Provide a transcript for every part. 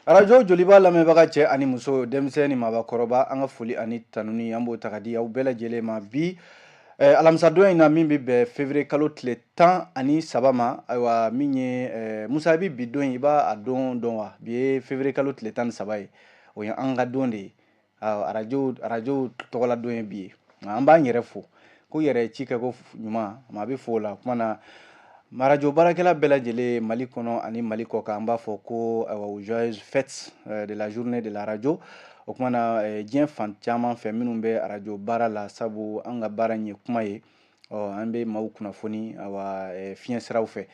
Arajo Joliba lamɛnbaga cɛ ani muso, denmisɛn ni maabakɔrɔba, an ka foli ani tanuni, an b'o ta ka di aw bɛɛ lajɛlen ma bi alamisadon in na, min bɛ bɛn février kalo tile 13 ma. Ayiwa, min ye Musa, i bɛ bi don in, i b'a don dɔn wa? Bi ye février kalo tile 13 ye, o ye an ka don de ye. Arajo tɔgɔla don ye bi ye. An b'an yɛrɛ fo ko yɛrɛ ci kɛ ko ɲuman, maa bɛ fo o la. Kuma na, arajo baarakɛla bɛɛ lajɛlen Mali kɔnɔ ani Mali kɔ kan, an b'a fɔ ko ayiwa, joyeuse fête de la journée de la radio. O kuma na, diɲɛ fan caman fɛ, minnu bɛ arajo baara la, sabu an ka baara in ye kuma ye, ɔ an bɛ maaw kunnafoni, ayiwa, fiɲɛ siraw fɛ.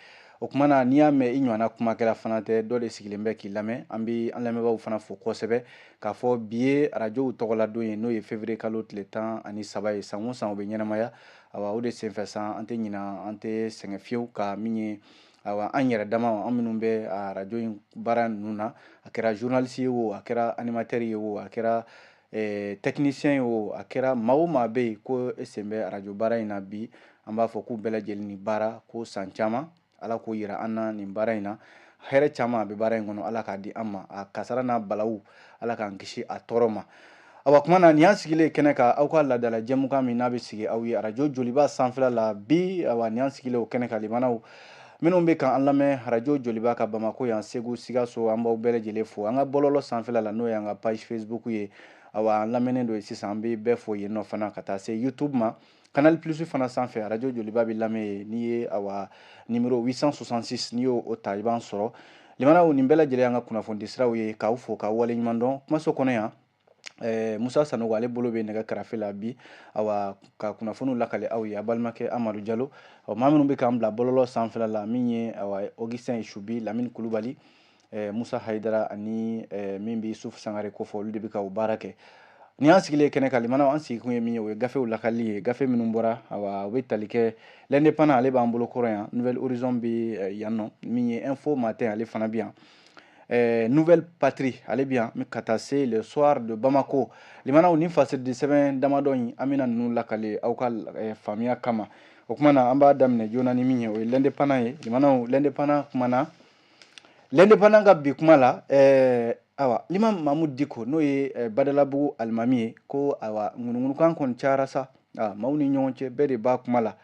O kuma na, n'i y'a mɛn i ɲɔgɔnna kumakɛla fana tɛ, dɔ de sigilen bɛ k'i lamɛn. An bɛ an lamɛnbaaw fana fo kosɛbɛ k'a fɔ bi ye arajow tɔgɔla don ye, n'o ye février kalo tile 13 ye. San o san o bɛ ɲɛnamaya. Ayiwa, o de senfɛ san, an tɛ ɲina, an tɛ sɛgɛn fiyewu ka min ye, ayiwa, an yɛrɛ dama, an minnu bɛ arajo in baara ninnu na, a kɛra journaliste ye o, a kɛra animateur ye o, a kɛra technicien ye o, a kɛra maa o maa bɛ yen ko e sen bɛ arajo baara in na bi, an b'a fɔ k'u bɛɛ lajɛlen ni baara ko san caman. Ala k'o yira an na nin baara in na. Hɛrɛ caman a bɛ baara in kɔnɔ, Ala k'a di an ma. A kasara n'a balawu, Ala k'an kisi a tɔɔrɔ ma. Awa, kuma na, nin y'an sigilen kɛnɛ kan, aw ka laadala jɛmukan min n'a bɛ sigi aw ye arajo Joliba sanfɛla la bi. Awa, nin y'an sigilen o kɛnɛ kan. Limanaw minnu bɛ k'an lamɛn arajo Joliba ka Bamako yan, Segu, Sikaso, an b'aw bɛɛ lajɛlen fo. An ka bɔlɔlɔ sanfɛla la, n'o y'an ka page Facebook ye, awa, an lamɛnnen don sisan, an bɛ bɛɛ fo yen nɔ fana, ka taa se YouTube ma, Canal Plus fana sanfɛ, arajo Joliba bɛ lamɛn yen. N'i ye, awa, numéro 866, n'i y'o ta, i b'an sɔrɔ. Limanaw, nin bɛɛ lajɛlen y'an ka kunnafoni siraw ye. K'aw fo k'aw waleɲuman dɔn. Kumaso kɔnɔ yan, Musa Sanogo, ale bolo bɛ nɛgɛ karafe la bi, awa, ka kunnafoniw lakale aw ye, a balimakɛ Amadu Jalo. Maa minnu bɛ k'an bila bɔlɔlɔ sanfɛla la, min ye, awa, Augustin Isubi, Lamini Kulubali, Musa Hayidara ani min bɛ Yusuf Sangare kofɔ, olu de bɛ ka o baara kɛ. Ni y'an sigilen kɛnɛ kan, limanaw, an sigikun ye min ye, o ye gafew lakali ye. Gafe minnu bɔra, awa, u bɛ tali kɛ L'Indépendant, ale b'an bolo kɔrɔ yan, Nouvel Horizon bɛ yan nɔ, min ye Info Matin, ale fana bɛ yan, Nouvelle Patrie, ale bɛ yan, ka taa se Le Soir de Bamako. Limanaw, ni fasiridi sɛbɛn damadɔ in, an bɛna ninnu lakale aw ka faamuya kama. O kuma na, an b'a daminɛ joona ni min ye, o ye L'Indépendant ye. Limanaw, L'Indépendant kumana. L'Indépendant ka bi kuma la, awa, l'imam Mahmoud Dicko, n'o ye Badalabugu alimami ye, ko awa, ŋunuŋunukan kɔni cayara sa maaw ni ɲɔgɔn cɛ, bɛɛ de b'a kuma la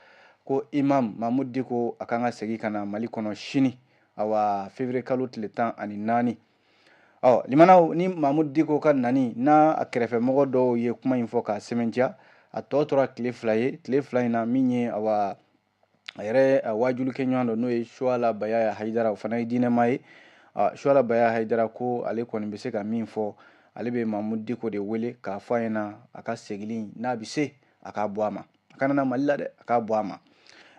ko imam Mahmoud Dicko, a kan ka segin ka na Mali kɔnɔ sini, awa, février kalo tile 14. Ɔ limanaw, ni Mahmoud Dicko ka nani n'a a kɛrɛfɛmɔgɔ dɔw ye kuma in fɔ k'a sɛmɛntiya, a tɔ tora tile 2 ye. Tile 2 in na, min ye, awa, a yɛrɛ wajulikɛ ɲɔgɔn dɔ, n'o ye Suala Bayaya Hayidara, o fana ye diinɛma ye. Suala Bayaya Hayidara ko ale kɔni bɛ se ka min fɔ, ale bɛ Mahmoud Dicko de wele k'a fɔ a ɲɛna a ka segili n'a bɛ se, a k'a bɔ a ma, a kana na Mali la dɛ, a k'a bɔ a ma.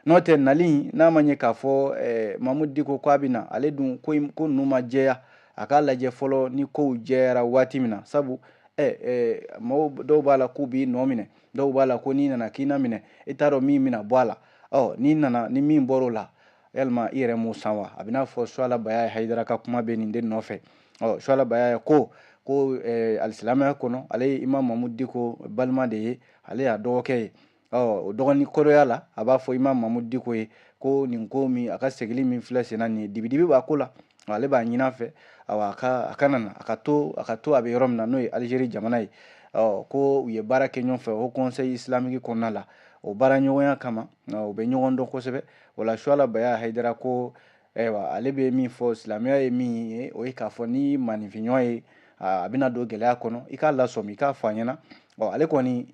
N'o tɛ, nali n'a ma ɲɛ k'a fɔ Mahmoud Dicko ko a bɛ na, ale dun ko ko ninnu ma jɛya, a k'a lajɛ fɔlɔ ni kow jɛyara waati min na, sabu mɔgɔw dɔw b'a la k'u b'i nɔ minɛ, dɔw b'a la ko n'i nana k'i na minɛ, i t'a dɔn min bɛna bɔ a la. Ɔ n'i nana, ni min bɔr'o la, yalima i yɛrɛ m'o san wa? A bɛ n'a fɔ Suala Bayaya Hayidara ka kuma bɛ nin de nɔfɛ. Ɔ Suala Bayaya ko alisilamɛya kɔnɔ, ale ye imam Mahmoud Dicko balima de ye, ale y'a dɔgɔkɛ ye. Ɔ o dɔgɔnin kɔrɔya la, a b'a fɔ imam Mahmoud Dicko ye ko nin ko min, a ka segili min filɛ senna nin ye, dibidibi b'a ko la, ale b'a ɲini a fɛ, awa, a ka na, a ka to a bɛ yɔrɔ min na, n'o ye Algérie jamana ye. Ɔ ko u ye baara kɛ ɲɔgɔn fɛ o Conseil islamique kɔnɔna la, o baara ɲɔgɔnya kama, u bɛ ɲɔgɔn dɔn kosɛbɛ. O la, Suala Baya Hayidara ko, ayiwa, ale bɛ min fɔ, silamɛya ye min ye, o ye k'a fɔ ni maaninfinɲɔgɔn ye a bɛna don gɛlɛya kɔnɔ, i k'a lasɔmi, i k'a fɔ a ɲɛna. Ɔ ale kɔni,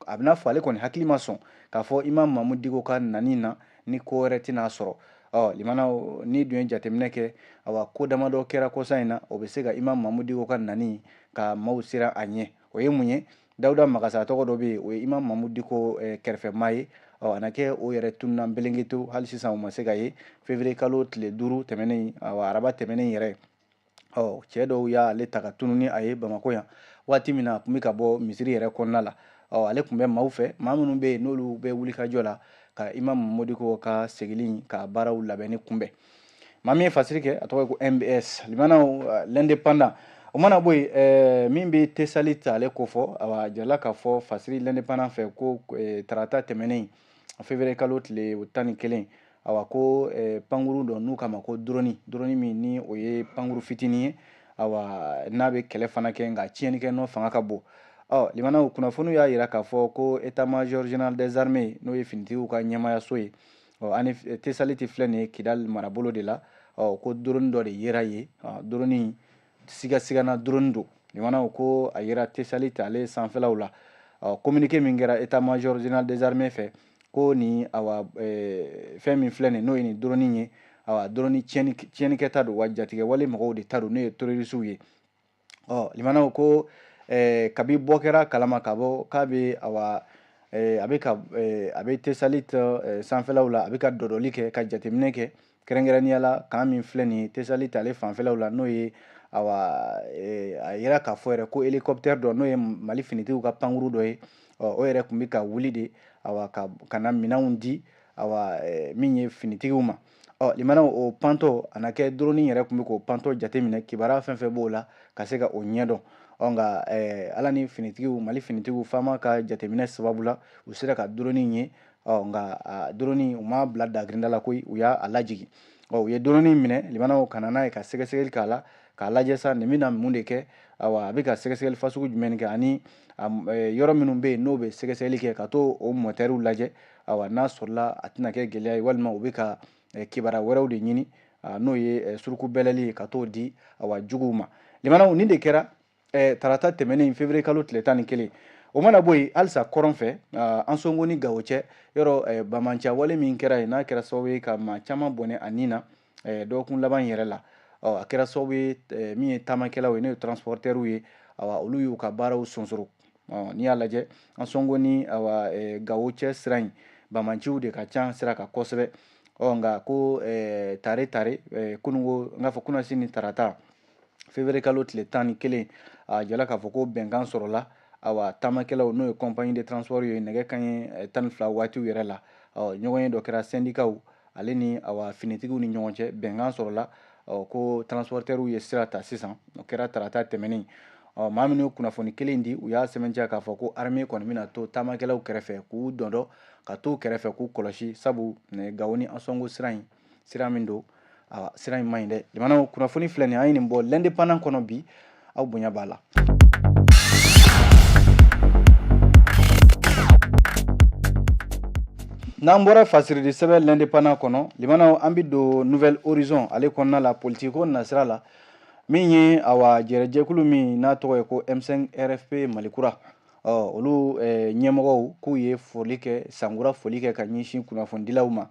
a bɛna fɔ ale kɔni hakili ma sɔn k'a fɔ imam Mahmoud Dicko ka nani na ni ko wɛrɛ tɛna sɔrɔ. Ɔ limanaw, ni dun ye jateminɛ kɛ, awa, ko damadɔ kɛra kɔsa in na, o bɛ se ka imam Mahmoud Dicko ka nani ka maaw siran a ɲɛ. O ye mun ye? Dawuda Magasa tɔgɔ dɔ bɛ yen, o ye imam Mahmoud Dicko kɛrɛfɛmaa ye. Ɔ a na kɛ o yɛrɛ tununa belengeto, hali sisan o ma se ka ye. Février kalo tile 5 tɛmɛnen, awa, araba tɛmɛnen yɛrɛ, ɔ cɛ dɔw y'ale ta ka tunu ni a ye Bamako yan, waati min na a tun bɛ ka bɔ misiri yɛrɛ kɔnɔna la. Ɔ ale tun bɛ maaw fɛ, maa minnu bɛ yen n'olu bɛ wulikajɔ la ka imam Mahmoud Dicko ka segili ka baaraw labɛnni kunbɛn. Maa min ye fasiri kɛ, a tɔgɔ ye ko MBS. Limanaw, L'Indépendant, o mana bɔ yen, min bɛ Tesali ta, ale ko fɔ, awa, jirala k'a fɔ fasiri L'Indépendant fɛ ko tarata tɛmɛnen, février kalo tile 11, awa, ko pankuru dɔ n'u k'a ma ko drone, drone min ni o ye pankuru fitinin ye. Awa n'a bɛ kɛlɛ fana kɛ, nka tiɲɛnikɛ nɔ fanga ka bon. Ɔ limanaw, kunnafoniw y'a yira k'a fɔ ko état major général des armées, n'o ye finitigiw ka ɲɛmaayaso ye, ɔ ani Tesaliti filɛ nin ye Kidali marabolo de la. Ɔ ko drone dɔ de yera yen, drone sigasigana drone don. Limanaw, ko a yera Tesaliti ale sanfɛlaw la. Ɔ communiqué min kɛra état major général des armées fɛ, ko ni awa fɛn min filɛ nin, n'o ye nin drone ye, awa drone tiɲɛnikɛta don, wa jatigɛ wale mɔgɔw de ta don, n'o ye terroristew ye. Ɔ limanaw, ko kabi bɔ kɛra kalama ka bɔ k'a bɛ awa a bɛ ka a bɛ Tesalit sanfɛlaw la, a bɛ ka dɔdɔli kɛ ka jateminɛ kɛ, kɛrɛnkɛrɛnnenya la camp min filɛ nin ye Tesalit ale fanfɛlaw la, n'o ye awa a yira k'a fɔ yɛrɛ ko hélicoptère dɔ, n'o ye Mali finitigiw ka pankuru dɔ ye, ɔ o yɛrɛ tun bɛ ka wuli de awa ka na minɛnw di awa min ye finitigiw ma. Ɔ limanaw, o pantɔ a na kɛ drone yɛrɛ tun bɛ k'o pantɔ jateminɛ, kibaruya fɛn fɛn b'o la ka se ka o ɲɛdɔn. Ɔ nka ala ni finitigiw, Mali finitigiw faama ka jateminɛ sababu la, u sera ka drone ye. Ɔ nka drone, u m'a bila dagirinda la koyi, u y'a lajigin. Ɔ u ye drone minɛ limanaw, ka na n'a ye ka sɛgɛsɛgɛli k'a la, k'a lajɛ sa nin bɛna mun de kɛ, awa a bɛ ka sɛgɛsɛgɛli fasugu jumɛn kɛ, ani yɔrɔ minnu bɛ yen n'o bɛ sɛgɛsɛgɛli kɛ, ka t'o o mɔtɛriw lajɛ, awa n'a sɔrɔla a tɛna kɛ gɛlɛya ye, walima u bɛ ka kibaruya wɛrɛw de ɲini, n'o ye suruku bɛlɛli ye, ka t'o di awa juguw ma. Limanaw, nin de kɛra tarata tɛmɛnen, février kalo tile 11. O mana bɔ yen, halisa kɔrɔn fɛ, Ansongo ni Gawo cɛ yɔrɔ, bamanciya wale min kɛra yen, n'a kɛra sababu ye ka maa caman bɔnɛ a nin na dɔgɔkun laban yɛrɛ la. Ɔ a kɛra sababu ye min ye taamakɛlaw ye, n'o ye transporteurs ye, awa olu y'u ka baaraw sonsoro. Ɔ n'i y'a lajɛ, Ansongo ni awa Gawo cɛ sira in, bamanciw de ka ca sira kan kosɛbɛ. Ɔ nka ko tare tare kununko, n k'a fɔ kunasini ni tarata, février kalo tile 11, a jala k'a fɔ ko bɛnkan sɔrɔla awa taamakɛlaw, n'o ye compagnie de transport ye, nɛgɛ kanɲɛ 12 waatiw yɛrɛ la. Ɔ ɲɔgɔn ye dɔ kɛra syndicats ale ni awa finitigiw ni ɲɔgɔn cɛ, bɛnkan sɔrɔla. Ɔ ko transporteurs ye sira ta sisan, o kɛra tarata tɛmɛnen. Ɔ maa minnu ye kunnafoni kelen di, u y'a sɛbɛntiya k'a fɔ ko armée kɔni bɛna to taamakɛlaw kɛrɛfɛ k'u dɔndɔ, ka t'u kɛrɛfɛ k'u kɔlɔsi, sabu Gawo ni Ansongo sira in, sira min don, awa sira in man ɲi dɛ. Jamanaw, kunnafoni filɛ nin, an ye nin bɔ L'Indépendant kɔnɔ bi, aw bonya b'a la. N'an bɔra fasiridi sɛbɛn L'Indépendant kɔnɔ, limanaw, an bɛ don Nouvel Horizon ale kɔnɔna la, politiki ko nasira la, min ye awa jɛrɛjɛkulu min n'a tɔgɔ ye ko M5 RFP Malikura. Ɔ olu ɲɛmɔgɔw k'u ye foli kɛ, sankura foli kɛ ka ɲɛsin kunnafonidilaw ma.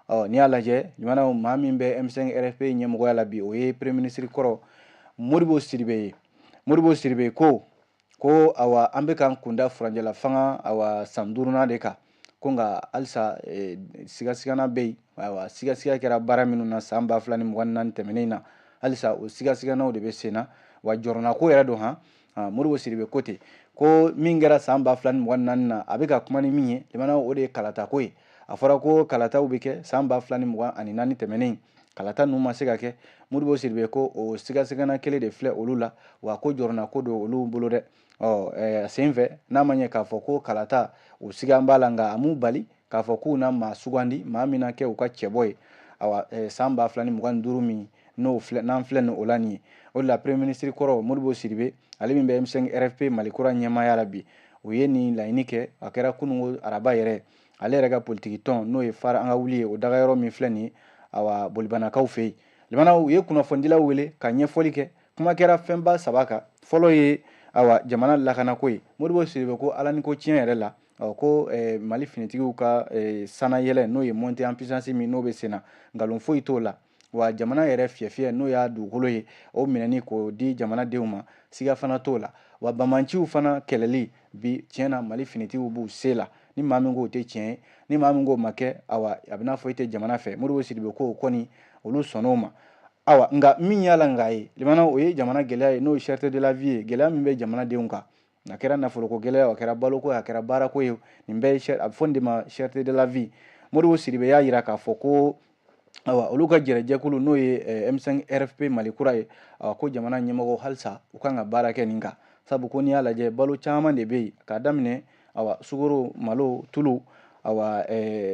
Ɔ n'i y'a lajɛ limanaw, maa min bɛ M5 RFP ɲɛmɔgɔya la bi, o ye premier ministre kɔrɔ Modibo Sidibe ye. Modibo Sidibe ko awa an bɛ k'an kunda furancɛla fanga awa san duurunan de kan, ko nka halisa sigasigana bɛ yen. Ayiwa sigasiga kɛra baara minnu na san 2024 tɛmɛnen na, halisa o sigasiganaw de bɛ sen na, wa jɔrɔnako yɛrɛ don. Han, Modibo Sidibe ko ten, ko min kɛra san 2024 na, a bɛ ka kuma ni min ye limanaw, o de ye kalatako ye. A fɔra ko kalataw bɛ kɛ san 2024 tɛmɛnen, kalata ninnu ma se ka kɛ. Modibo Sidibe ko o sigasigana kelen de filɛ olu la, wa ko jɔrɔnako don olu bolo dɛ. Ɔ sen fɛ, n'a ma ɲɛ k'a fɔ ko kalata o siga b'a la, nka a m'u bali k'a fɔ k'u na maa sugandi, maa min na kɛ u ka cɛbɔ ye, awa san 2025 min n'o filɛ, n'an filɛ nin o la nin ye. O de la premier ministre kɔrɔ Modibo Sidibe, ale min bɛ M5 RFP Malikura ɲɛmaaya la bi, u ye nin laɲini kɛ. A kɛra kununko araba yɛrɛ, ale yɛrɛ ka politiki tɔn, n'o ye Fara an ka wuli ye, o dagayɔrɔ min filɛ nin ye, awa Bolibanakaw fɛ yen. Limanaw, u ye kunnafonidilaw wele ka ɲɛfɔli kɛ. Kuma kɛra fɛnba saba kan. Fɔlɔ ye awa jamana lakanako ye. Modibo Sidibe ko ala ni ko tiɲɛ yɛrɛ la, ɔ ko Mali finitigiw ka sanayɛlɛ, n'o ye montée en puissance min n'o bɛ sen na, nkalon foyi t'o la, wa jamana yɛrɛ fiyɛfiyɛ, n'o y'a dugukolo ye, o minɛni k'o di jamanadenw ma, siga fana t'o la, wa bamanciw fana kɛlɛli bi, tiɲɛ na Mali finitigiw b'u se la. Ni maa min k'o tɛ tiɲɛ ye, ni maa min k'o ma kɛ, awa a bɛ n'a fɔ i tɛ jamana fɛ. Modibo Sidibe ko o kɔni olu sɔnn'o ma. Awa nka min y'a la nka ye limana, o ye jamana gɛlɛya ye, n'o ye cherté de la vie ye, gɛlɛya min bɛ jamanadenw kan, a kɛra nafoloko gɛlɛya, a kɛra baloko ye, a kɛra baarako ye, nin bɛɛ ye, a bɛ fɔ nin de ma cherté de la vie. Modibo Sidibe y'a yira k'a fɔ ko awa olu ka jɛrɛjɛkulu, n'o ye M5 RFP Malikura ye, awa ko jamana ɲɛmɔgɔw halisa u kan ka baara kɛ nin kan, sabu ko n'i y'a lajɛ, balo caman de bɛ yen, k'a daminɛ awa sukaro, malo, tulu, awa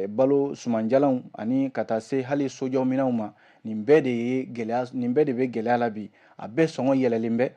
balo sumanjalanw, ani ka taa se hali sojɔminɛnw ma, nin bɛɛ de ye gɛlɛya, nin bɛɛ de bɛ gɛlɛya la bi. a bɛɛ sɔngɔ yɛlɛlen bɛ.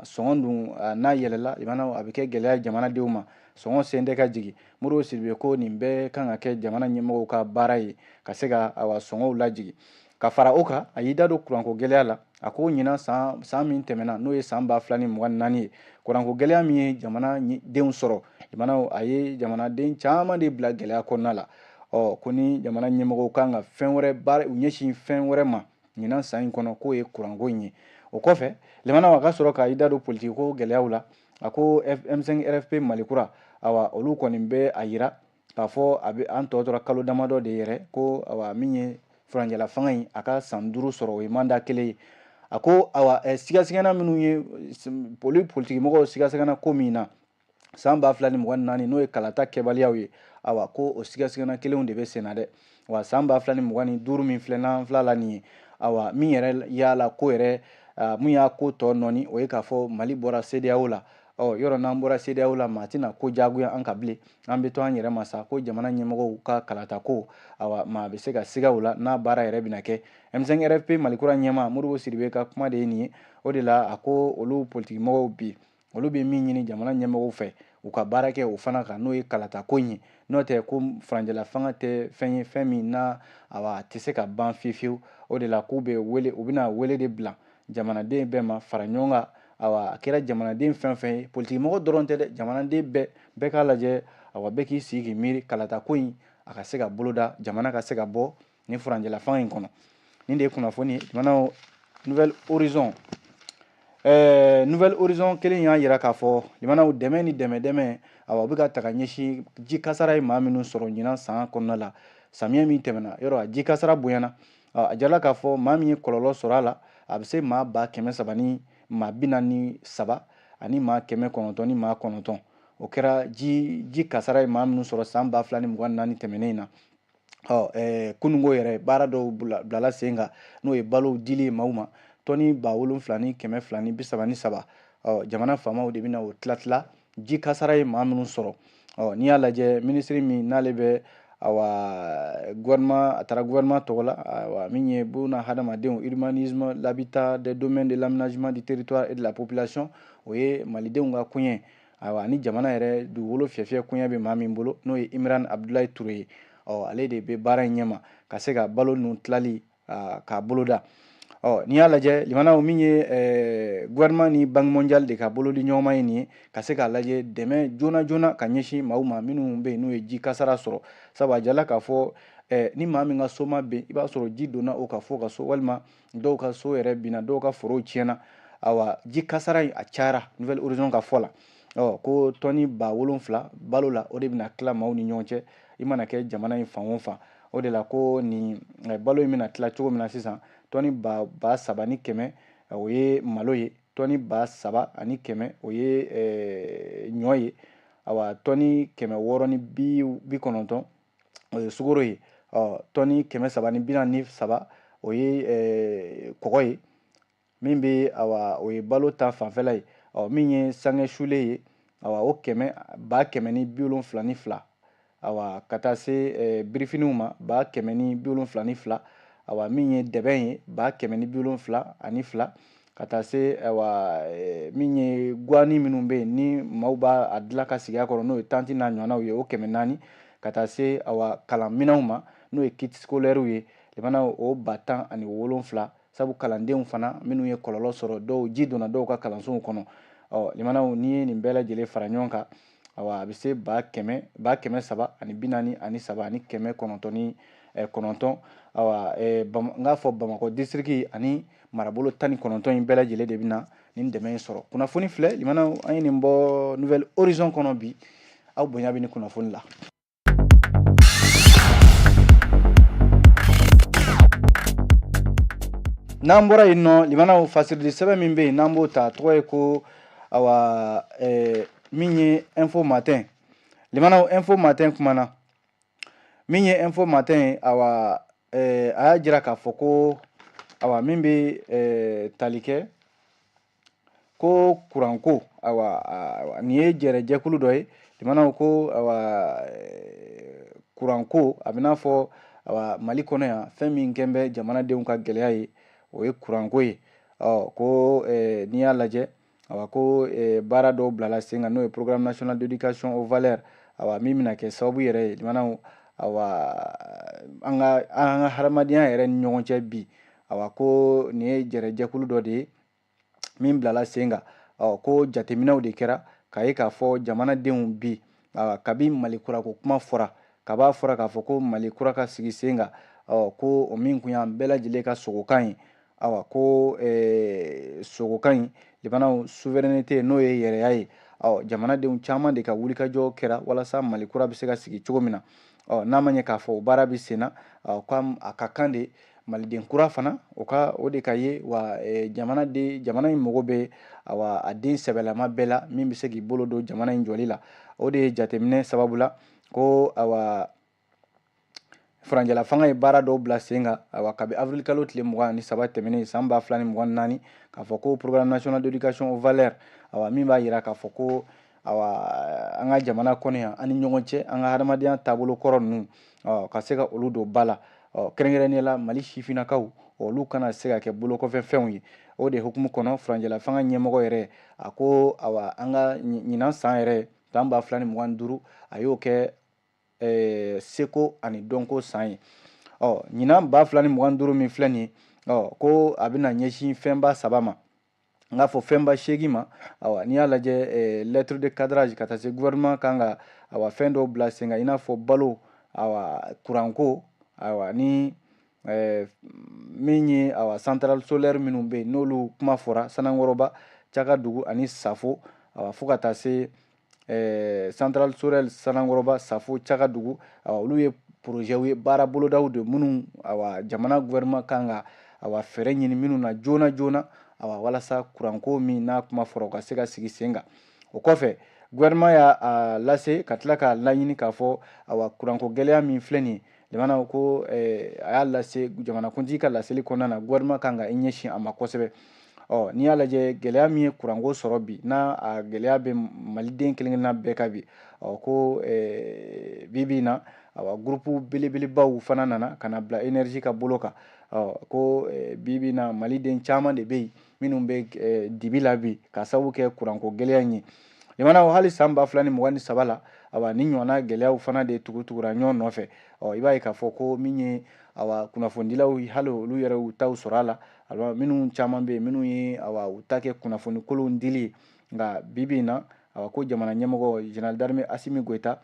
Sɔngɔ dun n'a yɛlɛla, limanaw, a bɛ kɛ gɛlɛya ye jamanadenw ma, sɔngɔ sen tɛ ka jigin. Modibo Sidibe ko nin bɛɛ kan ka kɛ jamana ɲɛmɔgɔw ka baara ye ka se ka awa sɔngɔw lajigin. Ka fara o kan, a y'i da don kuranko gɛlɛya la. A ko ɲinan san min tɛmɛna, n'o ye san 2024 ye, kuranko gɛlɛya min ye jamanadenw sɔrɔ, limanaw, a ye jamanaden caman de bila gɛlɛya kɔnɔna la. Ɔ ko ni jamana ɲɛmɔgɔw kan ka fɛn wɛrɛ baara, u ɲɛsin fɛn wɛrɛ ma ɲinan san in kɔnɔ, k'o ye kuranko in ye. O kɔfɛ, limanaw, a ka sɔrɔ ka i da don politiki ko gɛlɛyaw la. A ko M5 RFP Malikura, awa olu kɔni bɛ a yira k'a fɔ a bɛ an tɔ tora kalo damadɔ de yɛrɛ ko awa min ye furancɛla fanga in, a ka san 5 sɔrɔ, o ye mandat kelen ye. A ko awa sigasigana minnu ye olu politikimɔgɔw sigasigana ko min na san 2024, n'o ye kalata kɛbaliyaw ye, awa ko o sigasigana kelenw de bɛ sen na dɛ. Wa san 2025 min filɛ n'an fila la nin ye, awa min yɛrɛ y'a la ko yɛrɛ mun y'a ko tɔ nɔɔni, o ye k'a fɔ Mali bɔra CEDEAO la. Ɔ yɔrɔ n'an bɔra CEDEAO la, maa tɛna ko diyagoya an ka bilen, an bɛ to an yɛrɛ ma sa. Ko jamana ɲɛmɔgɔw ka kalata ko, awa maa bɛ se ka siga o la n'a baara yɛrɛ bɛna kɛ. M5 RFP Malikura ɲɛmaa Modibo Sidibe ka kuma de ye nin ye. O de la a ko olu politikimɔgɔw bi, olu bɛ min ɲini jamana ɲɛmɔgɔw fɛ, u ka baara kɛ o fana kan, n'o ye kalata ko in ye. N'o tɛ ko furancɛla fanga tɛ fɛn ye, fɛn min na awa a tɛ se ka ban fiyewu fiyewu. O de la k'u bɛ wele, u bɛna wele de bila jamanaden bɛɛ ma, fara ɲɔgɔn kan. Awa a kɛra jamanaden fɛn fɛn ye, politikimɔgɔ dɔrɔn tɛ dɛ, jamanaden bɛɛ, bɛɛ k'a lajɛ, awa bɛɛ k'i sigi k'i miiri kalata ko in a ka se ka boloda, jamana ka se ka bɔ nin furancɛla fanga in kɔnɔ. Nin de ye kunnafoni ye. Jamanaw, Nouvel Horizon, Nouvel Horizon kelen y'a yira k'a fɔ limanaw, dɛmɛ ni dɛmɛ dɛmɛ, awa u bɛ ka ta ka ɲɛsin ji kasara ye maa minnu sɔrɔ ɲinan san kɔnɔna la. Samiyɛ min tɛmɛna, yɔrɔ a ji kasara bonyana. A jirala k'a fɔ maa min ye kɔlɔlɔ sɔrɔ a la, a bɛ se maa 300 043 ani maa 909. O kɛra ji kasara ye maa minnu sɔrɔ san 2024 tɛmɛnen in na. Ɔ kununko yɛrɛ baara dɔw bilala sen kan, n'o ye balow dili ye maaw ma, tɔni 72,233. Ɔ jamana faamaw de bɛna o tila tila ji kasara ye maa minnu sɔrɔ. Ɔ n'i y'a lajɛ, minisiri min n'ale bɛ awa gouvernement, a taara gouvernement tɔgɔ la, awa min ye buna hadamadenw, urbanisme, l'habitat, des domaines de l'aménagement du territoire et de la population, o ye malidenw ka koɲɛ, awa ani jamana yɛrɛ dugukolo fiyɛfiyɛ koɲɛ bɛ maa min bolo, n'o ye Imran Abdulayi Ture ye. Ɔ ale de bɛ baara in ɲɛma ka se ka balo ninnu tilali k'a boloda. Ɔ n'i y'a lajɛ, limanaw, min ye gouvernement ni Banque mondiale de ka bolodi ɲɔgɔnma ye nin ye, ka se k'a lajɛ dɛmɛ joona joona ka ɲɛsin maaw ma minnu bɛ yen n'u ye ji kasara sɔrɔ. Sabu a jala k'a fɔ ni maa min ka so ma ben, i b'a sɔrɔ ji donna o ka fo ka so, walima dɔw ka so yɛrɛ binna, dɔw ka forow tiɲɛna. Awa ji kasara in a cayara. Nouvel Horizon ka fɔ la, ɔ ko tɔni 7000 balo la, o de bɛna tila maaw ni ɲɔgɔn cɛ, i mana kɛ jamana in fan o fan. O de la ko nin balo in bɛna tila cogo min na sisan, tɔni 3100, o ye malo ye, tɔni 3100, o ye ɲɔ ye, awa tɔni 690, o ye sukaro ye, ɔ tɔni 343, o ye kɔgɔ ye, min bɛ awa o ye balo ta fanfɛla ye. Ɔ min ye sange sulen ye, awa o 172,000, awa ka taa se birifiniw ma 172,000, awa min ye dɛbɛn ye 172,000, ka taa se awa min ye guwani minnu bɛ yen ni maaw b'a a dilan ka sigi a kɔrɔ, n'o ye tanti n'a ɲɔgɔnnaw ye, o 400, ka taa se awa kalanminɛnw ma, n'o ye kit scolaire ye, limanaw, o 17,000. Sabu kalandenw fana minnu ye kɔlɔlɔ sɔrɔ, dɔw ji donna dɔw ka kalansow kɔnɔ. Ɔ limanaw, n'i ye nin bɛɛ lajɛlen fara ɲɔgɔn kan, awa a bɛ se 343 909. Awa n k'a fɔ Bamakɔ district ani marabolo 19 in bɛɛ lajɛlen de bɛna nin dɛmɛ in sɔrɔ. Kunnafoni filɛ, limanaw, an ye nin bɔ Nouvel Horizon kɔnɔ bi. Aw bonya bɛ nin kunnafoni la. N'an bɔra yen nɔ, limanaw, fasirili sɛbɛn min bɛ yen n'an b'o ta, tɔgɔ ye ko awa min ye Info Matin. Limanaw, Info Matin kumana. Min ye Info Matin ye, awa a y'a jira k'a fɔ ko awa min bɛ tali kɛ ko kuranko, awa nin ye jɛrɛjɛkulu dɔ ye, limanaw, ko awa kuranko a bɛ n'a fɔ awa Mali kɔnɔ yan, fɛn min kɛn bɛ jamanadenw ka gɛlɛya ye, o ye kuranko ye. Ɔ ko n'i y'a lajɛ, awa, ko baara dɔw bilala sen kan, n'o ye Programme national d'éducation aux valeurs, awa, min bɛna kɛ sababu yɛrɛ ye, limanaw, awa, an ka hadamadenya yɛrɛ ni ɲɔgɔn cɛ bi. Awa, ko nin ye jɛrɛjɛkulu dɔ de ye min bilala sen kan. Ɔ ko jateminɛw de kɛra k'a ye k'a fɔ jamanadenw bi, awa, kabi Mali kura ko kuma fɔra, kaba fɔra k'a fɔ ko Mali kura ka sigi sen kan, ɔ ko o min kun y'an bɛɛ lajɛlen ka sogokan ye, awa, ko sogokan in, limanaw, souveraineté, n'o ye yɛrɛya ye. Ɔ jamanadenw caman de ka wulikajɔ kɛra walasa Mali kura bɛ se ka sigi cogo min na. Ɔ n'a ma ɲɛ k'a fɔ o baara bɛ sen na, ɔ ko a ka kan de maliden kura fana o ka o de ka ye wa jamana in mago bɛ, awa, a den sɛbɛlama bɛɛ la min bɛ se k'i bolo don jamana in jɔli la. O de ye jateminɛ sababu la ko, awa, furanjɛla fanga ye baara dɔw bila sen kan, awa, kabi avril kalo tile 23 tɛmɛnen san 2024, k'a fɔ ko Programme national d'éducation aux valeurs, awa, min b'a yira k'a fɔ ko, awa, an ka jamana kɔnɔ yan, an ni ɲɔgɔn cɛ, an ka hadamadenya taabolo kɔrɔ ninnu, ɔ ka se ka olu don ba la. Ɔ kɛrɛnkɛrɛnnenya la, Mali sifinnakaw, olu kana se ka kɛ bolokɔfɛ fɛnw ye. O de hukumu kɔnɔ, furanjɛla fanga ɲɛmɔgɔ yɛrɛ a ko, awa, an ka ɲinan san yɛrɛ, san 2025, a y'o kɛ seko ani dɔnko san ye. Ɔ ɲinan 2025 min filɛ nin ye, ɔ ko a bɛna ɲɛsin fɛnba saba ma, n k'a fɔ fɛnba seegin ma. Awa, n'i y'a lajɛ, lettre de cadrage ka taa se gouvernement kan ka, awa, fɛn dɔw bila sen kan, i n'a fɔ balo, awa, kuranko, awa, ni min ye, awa, centrale solaire minnu bɛ yen, n'olu kuma fɔra Sanankɔrɔba, Cakadugu ani Safo, awa, fo ka taa se centrale solaire Sanankɔrɔba, Safo, Cakadugu, awa, olu ye projet ye, baara bolodaw de minnu, awa, jamana gouvernement kan ka, awa, fɛɛrɛ ɲini minnu na joona joona, awa, walasa kuranko min n'a kuma fɔra, o ka se ka sigi sen kan. O kɔfɛ, gouvernement y'a lase ka tila k'a laɲini k'a fɔ, awa, kuranko gɛlɛya min filɛ nin ye, jamana ko a y'a lase jamanakuntigi ka laseli kɔnɔna na, gouvernement kan ka i ɲɛsin a ma kosɛbɛ. Ɔ n'i y'a lajɛ, gɛlɛya min ye kuranko sɔrɔ bi, n'a a gɛlɛya bɛ maliden kelen kelenna bɛɛ kan bi. Ɔ ko bi bi in na, awa, groupe belebelebaw fana nana ka na bila énergie ka bolo kan. Ɔ ko bi bi in na, maliden caman de bɛ yen minnu bɛ dibi la bi ka sababu kɛ kuranko gɛlɛya in ye. Limanaw, hali san 2023 la, awa, ni ɲɔgɔnna gɛlɛyaw fana de tugutugura ɲɔgɔn nɔfɛ. Ɔ i b'a ye k'a fɔ ko min ye, awa, kunnafonidilaw, hali olu yɛrɛ y'u taw sɔrɔ a la, awa, minnu caman bɛ yen minnu ye, awa, u ta kɛ kunnafoni kolonw dili ye. Nka bi bi in na, awa, ko jamana ɲɛmɔgɔ, général d'armée Assimi Goïta,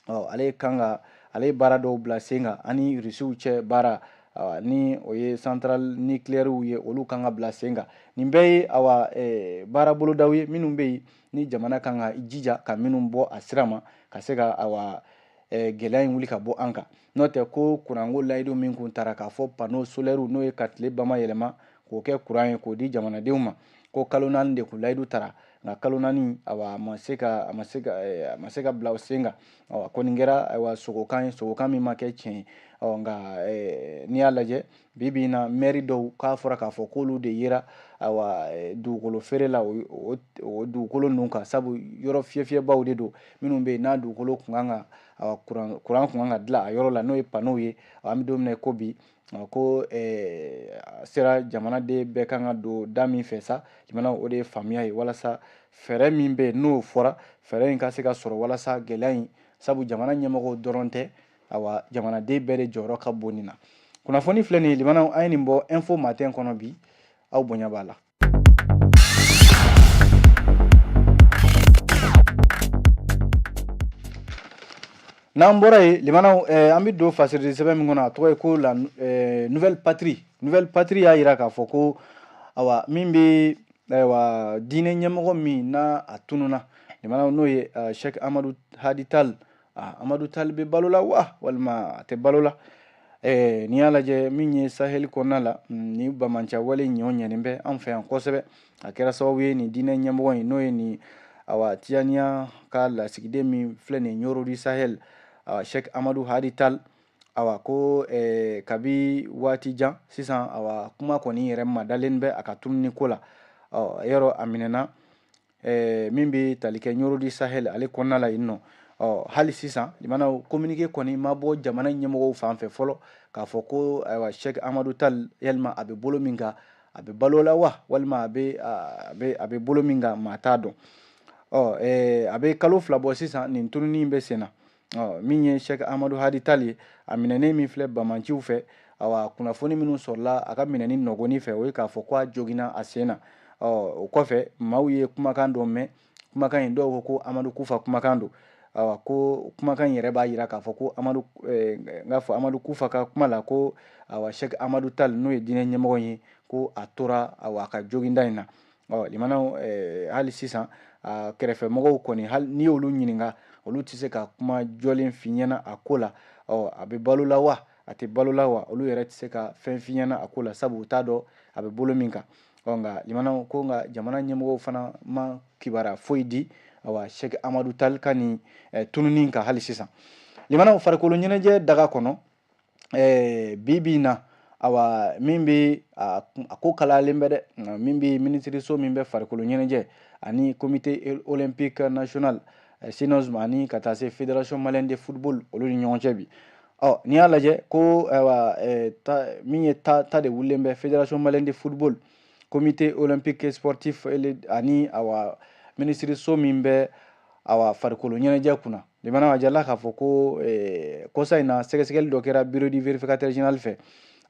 ɔ ale kan ka, ale ye baara dɔw bila sen kan ani Rusiw cɛ baara, awa, ni o ye centrale nucléaire ye, olu kan ka bila sen kan. Nin bɛɛ ye, awa, baara bolodaw ye minnu bɛ yen ni jamana kan ka jija ka minnu bɔ a sira ma ka se ka, awa, gɛlɛya in wuli ka bɔ an kan. N'o tɛ, ko kuranko layidu min kun taara k'a fɔ panneau solaire, n'o ye ka tile bama yɛlɛma k'o kɛ kuran ye k'o di jamanadenw ma, ko kalo 4 de kun layidu tara, nka kalo 4, awa, a ma se ka bila o sen kan. Awa, kɔni kɛra, ayiwa, sogokan ye, sogokan min ma kɛ tiɲɛ ye. Ɔ nka n'i y'a lajɛ bi bi in na, mɛri dɔw k'a fɔra k'a fɔ k'olu de yera, awa, dugukolo feere la o dugukolo ninnu kan, sabu yɔrɔ fiyɛ fiyɛbaw de don minnu bɛ yen n'a dugukolo kun kan ka, awa, kuran kun kan ka dilan a yɔrɔ la, n'o ye panneau ye. An bɛ don min na ko bi, ko sera jamanaden bɛɛ kan ka don da min fɛ sa, jamana, o de ye faamuya ye, walasa fɛɛrɛ min bɛ yen n'o fɔra, fɛɛrɛ in ka se ka sɔrɔ walasa gɛlɛya in, sabu jamana ɲɛmɔgɔw dɔrɔn tɛ, awa, jamanaden bɛɛ de jɔyɔrɔ ka bon nin na. Kunnafoni filɛ nin ye, limanaw, an ye nin bɔ Info Matin kɔnɔ bi, aw bonya b'a la. N'an bɔra yen, limanaw, an bɛ don fasirili sɛbɛn min kɔnɔ, a tɔgɔ ye ko La Nouvelle Patrie. Nouvelle Patrie y'a jira k'a fɔ ko, awa, min bɛ, ayiwa, diinɛ ɲɛmɔgɔ min n'a a tununa, limanaw, n'o ye Cheikh Amadu Hadi Tall. Amadu Tall bɛ balo la wa walima a tɛ balo la? N'i y'a lajɛ, min ye Sahel kɔnɔna la, ni banbaanci wale ɲɔ ɲɛnen bɛ an fɛ yan kosɛbɛ. A kɛra sababu ye nin diinɛ ɲɛmɔgɔ in, n'o ye nin, awa, Tijaniya ka lasigiden min filɛ nin Nioro du Sahel, awa, Cheikh Amadu Hadi Tall, awa, ko kabi waati jan sisan, awa, kuma kɔni yɛrɛ madalen bɛ a ka tununi ko la. Ɔ yɔrɔ a minɛna min bɛ tali kɛ Nioro du Sahel ale kɔnɔna la yen nɔ. Ɔ hali sisan, limana, communiqué kɔni ma bɔ jamana ɲɛmɔgɔw fan fɛ fɔlɔ k'a fɔ ko, ayiwa, Cheikh Amadu Tall, yalima a bɛ bolo min kan. A bɛ balo la wa, walima a bɛ bolo min kan, maa t'a dɔn. Ɔ a bɛ kalo 2 bɔ sisan nin tununi bɛ sen na. Ɔ min ye Sɛki Amadu Hadi Tali ye, a minɛnen min filɛ bamanciw fɛ, awa, kunnafoni minnu sɔrɔla a ka minɛni nɔgɔni fɛ, o ye k'a fɔ ko a joginna a sen na. Ɔ o kɔfɛ, maaw ye kumakan dɔ mɛn. Kumakan in, dɔw ko ko Amadu Kufa kumakan don. Awa, ko kumakan in yɛrɛ b'a yira k'a fɔ ko Amadu, n k'a fɔ Amadu Kufa ka kuma la, ko awa, Sɛki Amadu Tali, n'o ye diinɛ ɲɛmɔgɔ ye, ko a tora, awa, a ka joginda in na. Ɔ limanaw, hali sisan a kɛrɛfɛmɔgɔw kɔni, hali n'i y'olu ɲininka, olu tɛ se ka kuma jɔlen f'i ɲɛna a ko la. Ɔ a bɛ balo la wa, a tɛ balo la wa, olu yɛrɛ tɛ se ka fɛn f'i ɲɛna a ko la, sabu u t'a dɔn a bɛ bolo min kan. Ɔ nka limanaw, ko nka jamana ɲɛmɔgɔw fana ma kibaruya foyi di, awa, Sɛki Amadu Tali ka nin tununi kan hali sisan. Limanaw, farikolo ɲɛnajɛ daga kɔnɔ, bi bi in na, awa, min bɛ a ko kalayalen bɛ dɛ, min bɛ minisiriso min bɛ farikolo ɲɛnajɛ ani Comité olympique national, CNOSM, ani ka taa se Fédération malienne de football, olu ni ɲɔgɔn cɛ bi. Ɔ n'i y'a lajɛ ko, ayiwa, min ye ta de wulilen bɛ Fédération malienne de football, Comité olympique sportif ani, awa, minisiriso min bɛ, awa, farikolo ɲɛnajɛ kunna. Limana, a jirala k'a fɔ ko kɔsa in na, sɛgɛsɛgɛli dɔ kɛra Bureau du vérificateur général fɛ.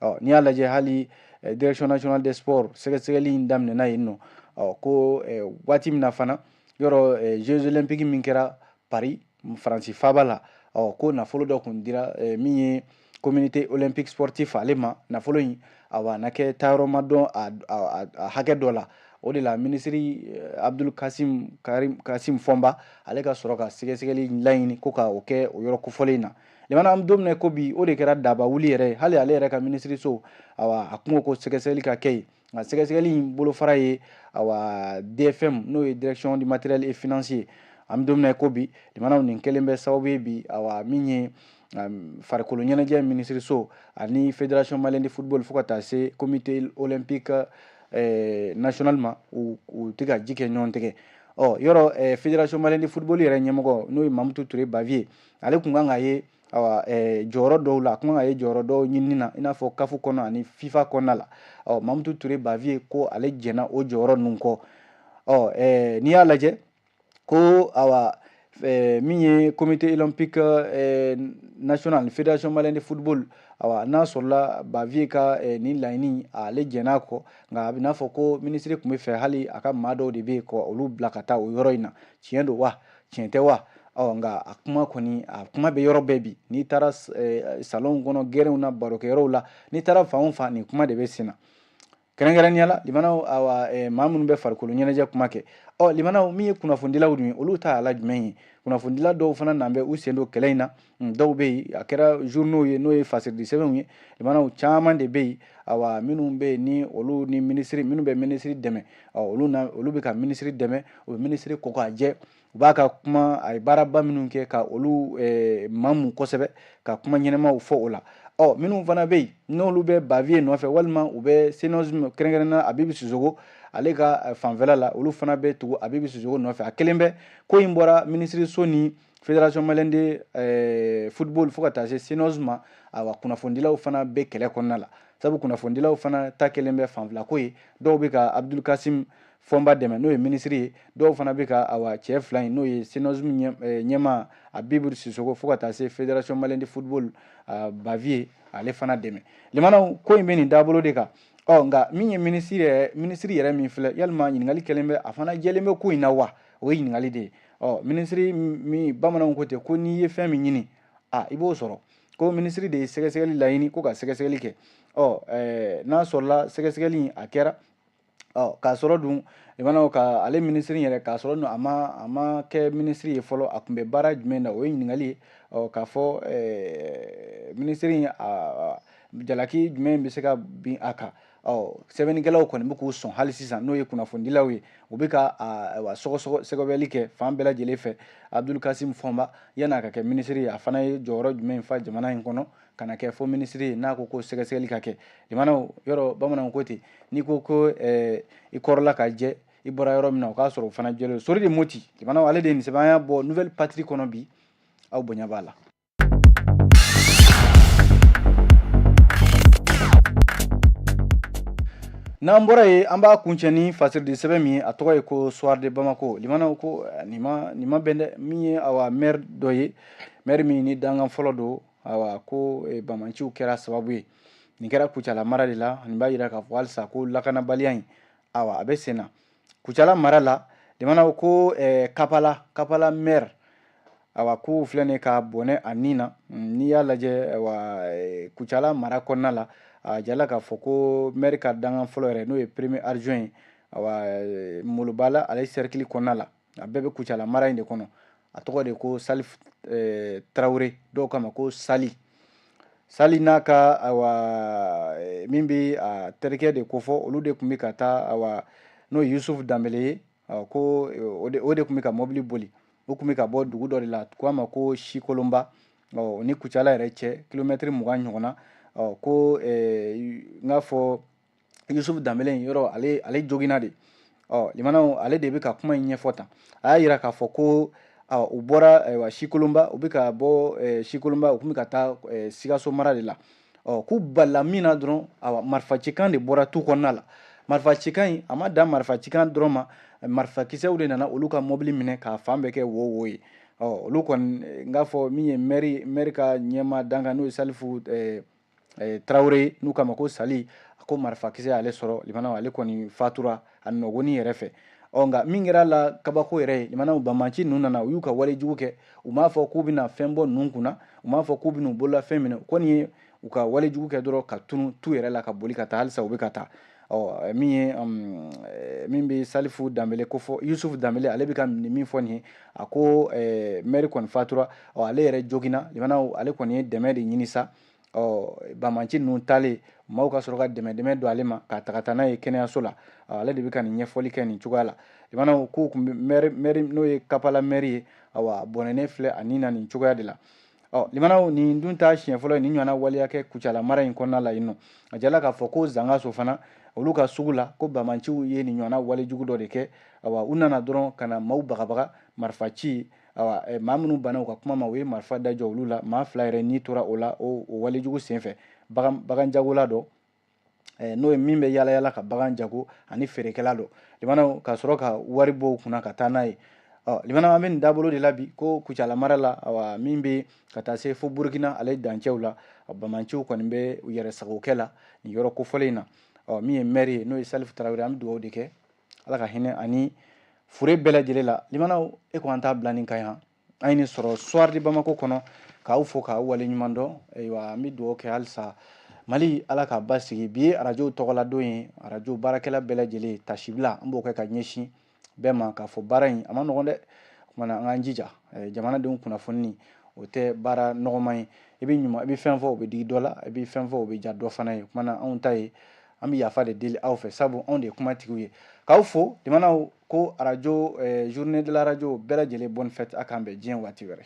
Ɔ n'i y'a lajɛ, hali Direction nationale des sports, sɛgɛsɛgɛli in daminɛna yen nɔ. Ɔ ko waati min na fana, yɔrɔ Jeux olympiques min kɛra Paris, Faransi faaba la, ɔ ko nafolo dɔ kun dira min ye Comité olympique sportif ale ma. Nafolo in, awa, na kɛ taayɔrɔ ma dɔn a hakɛ dɔ la. O de la, minisiri Abdul Kasim Karim Kasim Fɔnba, ale ka sɔrɔ ka sɛgɛsɛgɛli laɲini ko ka o kɛ o yɔrɔ kofɔlen in na. Limana, an bɛ don min na ko bi, o de kɛra daba wuli yɛrɛ ye. Hali ale yɛrɛ ka minisiriso, awa, a kun ko sɛgɛsɛgɛli ka kɛ yen. Nka sɛgɛsɛgɛli in bolofara ye, awa, DFM, n'o ye Direction du matériel et financier. An bɛ don min na ko bi, limanaw, nin kɛlen bɛ sababu ye bi, awa, min ye farikolo ɲɛnajɛ minisiriso ani Fédération malienne de football, fo ka taa se Comité olympique national ma, u tɛ ka ji kɛ ɲɔgɔn tɛgɛ. Ɔ yɔrɔ Fédération malienne de football yɛrɛ ɲɛmɔgɔ, n'o ye Mamutu Ture Baviye, ale kun kan ka ye, awa, jɔyɔrɔ dɔw la, a kun kan ka ye jɔyɔrɔ dɔw ɲinini na, i n'a fɔ CAF kɔnɔ ani FIFA kɔnɔna la. Ɔ Mamutu Ture Baviye ko ale jɛnna o jɔyɔrɔ ninnu kɔ. Ɔ n'i y'a lajɛ ko, awa, min ye Comité olympique national, Fédération malienne de football, awa, n'a sɔrɔla Baviye ka nin laɲini, ale jɛn'a kɔ. Nka a bɛ n'a fɔ ko minisiri tun bɛ fɛ hali a ka maa dɔw de bɛ yen ka olu bila ka taa o yɔrɔ in na. Tiɲɛ don wa, tiɲɛ tɛ wa? Ɔ nka a kuma kɔni, a kuma bɛ yɔrɔ bɛɛ bi. N'i taara salon kɔnɔ, gɛrɛnw na, barokɛyɔrɔw la, n'i taara fan o fan, nin kuma de bɛ sen na. Kɛrɛnkɛrɛnnenya la, limanaw, awa, maa minnu bɛ farikolo ɲɛnajɛ kuma kɛ. Ɔ limanaw, min ye kunnafonidilaw dun ye, olu ta la jumɛn ye? Kunnafonidila dɔw fana nan bɛ u sen don kɛlɛ in na. Dɔw bɛ yen, a kɛra journaux ye, n'o ye fasiridi sɛbɛnw ye. Limanaw, caman de bɛ yen, awa, minnu bɛ yen ni olu ni minisiri, minnu bɛ minisiri dɛmɛ, ɔ olu na, olu bɛ ka minisiri dɛmɛ, u bɛ minisiri ko k'a jɛ, u b'a ka kuma, a ye baaraba minnu kɛ, ka olu mamu kosɛbɛ, ka kuma ɲɛnɛmaw fɔ o la. Ɔ minnu fana bɛ yen, n'olu bɛ Baviye nɔfɛ, walima u bɛ CNOSM, kɛrɛnkɛrɛnnenya Abibu Sisogo, ale ka fanfɛla la, olu fana bɛ tugu Abibu Sisogo nɔfɛ. A kelen bɛ ko in bɔra minisiriso ni Fédération malienne de football, fo ka taa se CNOSM ma. Awa, kunnafonidilaw fana bɛ kɛlɛ kɔnɔna la, sabu kunnafonidilaw fana ta kelen bɛ fanfilako ye. Dɔw bɛ ka Abdul Kasim Fɔnba dɛmɛ, n'o ye minisiri ye. Dɔw fana bɛ ka, awa, cɛ fila in, n'o ye CNOSM ɲɛmaa Abibu Sisogo, fo ka taa se Fédération malienne de football, Baviye, ale fana dɛmɛ. Limanaw, ko in bɛ nin taabolo de kan. Ɔ nka min ye minisiri yɛrɛ, minisiri yɛrɛ min filɛ, yalima ɲininkali kɛlen bɛ, a fana jɛlen bɛ ko in na wa? O ye ɲininkali de ye. Ɔ minisiri min, bamananw ko ten ko n'i ye fɛn min ɲini, a i b'o sɔrɔ. Ko minisiri de ye sɛgɛsɛgɛli laɲini ko ka sɛgɛsɛgɛli kɛ. Ɔ n'a sɔrɔla sɛgɛsɛgɛli in a kɛra, ɔ k'a sɔrɔ dun, limanaw, ka ale minisiri yɛrɛ, k'a sɔrɔ dun a ma kɛ minisiri ye fɔlɔ, a tun bɛ baara jumɛn na? O ye ɲininkali ye. Ɔ k'a fɔ minisiri a jalaki jumɛn bɛ se ka bin a kan? Ɔ sɛbɛnnikɛlaw kɔni bɛ k'u sɔn hali sisan, n'o ye kunnafonidilaw ye, u bɛ ka ayiwa sɔgɔsɔgɔ sɛgɛbɛli kɛ fan bɛɛ lajɛlen fɛ. Abdul Kasim Fɔnba, yan'a ka kɛ minisiri ye, a fana ye jɔyɔrɔ jumɛn fa jamana in kɔnɔ ka na kɛ fo minisiri ye, n'a ko ko sɛgɛsɛgɛli ka kɛ? Limanaw, yɔrɔ bamananw ko ten, n'i ko ko i kɔrɔla ka jɛ, i bɔra yɔrɔ min na, o k'a sɔrɔ o fana jɛlen. Sori de Moti, limanaw, ale de ye nin sɛbɛn. An y'a bɔ Nouvelle Patrie kɔnɔ bi. Aw bonya b'a la. N'an bɔra yen, an b'a kuncɛ ni fasiridi sɛbɛn min ye, a tɔgɔ ye ko Soir de Bamako. Limanaw, ko nin ma bɛn dɛ. Min ye, awa, maire dɔ ye, maire min ni dankan fɔlɔ don, awa, ko bamanciw kɛra sababu ye. Nin kɛra Kucala mara de la. Nin b'a yira k'a fɔ halisa ko lakanabaliya in, awa, a bɛ sen na Kucala mara la. Limanaw, ko Kapala maire, awa, ko filɛ nin ye ka bɔnɛ a nin na. N'i y'a lajɛ, awa, Kucala mara kɔnɔna la, a jala k'a fɔ ko maire ka dankan fɔlɔ yɛrɛ, n'o ye premier adjoint ye, awa, Molobala ale cercle kɔnɔna la, a bɛɛ bɛ Kucala mara in de kɔnɔ. A tɔgɔ de ko Salif Tarawele, dɔw kama ko Sali. Sali n'a ka, awa, min bɛ a terikɛ de kofɔ, olu de tun bɛ ka taa, awa, n'o ye Yusuf Danbele ye, ko o de tun bɛ ka mobili boli. U tun bɛ ka bɔ dugu dɔ de la, ko a ma ko Sikolonba, ɔ ni Kucala yɛrɛ cɛ kilomɛtiri 20 ɲɔgɔn na. Ɔ ko n k'a fɔ Yusuf Danbele yɔrɔ, ale joginna de. Ɔ limanaw, ale de bɛ ka kuma in ɲɛfɔ tan. A y'a yira k'a fɔ ko u bɔra, ayiwa, Sikolonba, u bɛ ka bɔ Sikolonba, u tun bɛ ka taa Sikaso mara de la. Ɔ k'u balila min na dɔrɔn, awa, marifacikan de bɔra tu kɔnɔna la. Marifacikan in, a ma dan marifacikan dɔrɔn ma, marifakisɛw de nana olu ka mɔbili minɛ k'a fan bɛɛ kɛ wo wo ye. Ɔ olu kɔni, n k'a fɔ min ye maire ka ɲɛma dankan, n'o ye Salifu Tarawele, n'u k'a ma ko Sali, a ko marifakisɛ y'ale sɔrɔ. Limanaw, ale kɔni fatura a nɔgɔni yɛrɛ fɛ. Ɔ nka min kɛra la kabako yɛrɛ ye, limanaw, banbanci ninnu nana, u y'u ka wale jugu kɛ. U m'a fɔ k'u bɛna fɛn bɔ ninnu kunna, u m'a fɔ k'u bɛna u bolola fɛn minɛ. U kɔni ye u ka wale jugu kɛ dɔrɔn ka tunu tu yɛrɛ la, ka boli ka taa. Halisa u bɛ ka taa. Ɔ min ye, min bɛ Salifu Danbele ko fɔ, Yusufu Danbele, ale bɛ ka nin min fɔ nin ye, a ko maire kɔni fatura, ɔ ale yɛrɛ joginna. Limanaw, ale kɔni ye dɛmɛ de ɲini sa. Ɔ banbanci ninnu taalen, maaw ka sɔrɔ ka dɛmɛ dɛmɛ don ale ma k'a ta ka taa n'a ye kɛnɛyaso la. Ale de bɛ ka nin ɲɛfɔli kɛ nin cogoya la. Limanaw, k'u tun bɛ maire, n'o ye Kapala maire ye, awa, bɔnɛnen filɛ a nin na nin cogoya de la. Ɔ limanaw, nin dun ta siɲɛ fɔlɔ ye nin ɲɔgɔnna waleya kɛ Kucala mara in kɔnɔna la yen nɔ. A jala k'a fɔ ko Zangaso fana, olu ka sugu la, ko bamanciw ye nin ɲɔgɔnna walejugu dɔ de kɛ. Awa, u nana dɔrɔn ka na maaw bagabaga, marifa ci. Awa, maa minnu banna u ka kuma ma, u ye marifa da jɔ olu la. Maa 2 yɛrɛ ni tora o la o walejugu senfɛ. Bagan jagola dɔ, n'o ye min bɛ yala yala ka bagan jago, ani feerekɛla dɔ, limanaw, ka sɔrɔ ka wari bɔ u kunna ka taa n'a ye. Ɔ limanaw, an bɛ nin dabolo de la bi ko Kucala mara la, awa, min bɛ ka taa se fo Burukina ale dancɛw la, bamanciw kɔni bɛ u yɛrɛ sagokɛ la nin yɔrɔ kofɔlen in na. Ɔ min ye maire ye, n'o ye Salifu Tarawele, an bɛ dugawu de kɛ, Ala ka hinɛ ani fure bɛɛ lajɛlen la. Limanaw, e ko an t'a bila nin kan yan. An ye nin sɔrɔ Soir de Bamako kɔnɔ, k'aw fo k'aw wale ɲuman dɔn. Ayiwa, an bɛ dugawu kɛ halisa Mali, Ala k'a basigi. Bi ye arajow tɔgɔladon ye. Arajo baarakɛla bɛɛ lajɛlen, tasibila an b'o kɛ ka ɲɛsin bɛɛ ma, k'a fɔ baara in a ma nɔgɔn dɛ. O kumana an k'an jija jamanadenw kunnafoni, o tɛ baara nɔgɔman ye. I bɛ ɲuman, i bɛ fɛn fɔ, o bɛ digi dɔ la, i bɛ fɛn fɔ, o bɛ ja dɔ fana ye. O kumana anw ta ye, an bɛ yafa de deli aw fɛ, sabu anw de ye kumatigiw ye. K'aw fo, limanaw, ko arajo, journée de la radio bɛɛ lajɛlen, bonne fête. A k'an bɛn diɲɛ waati wɛrɛ.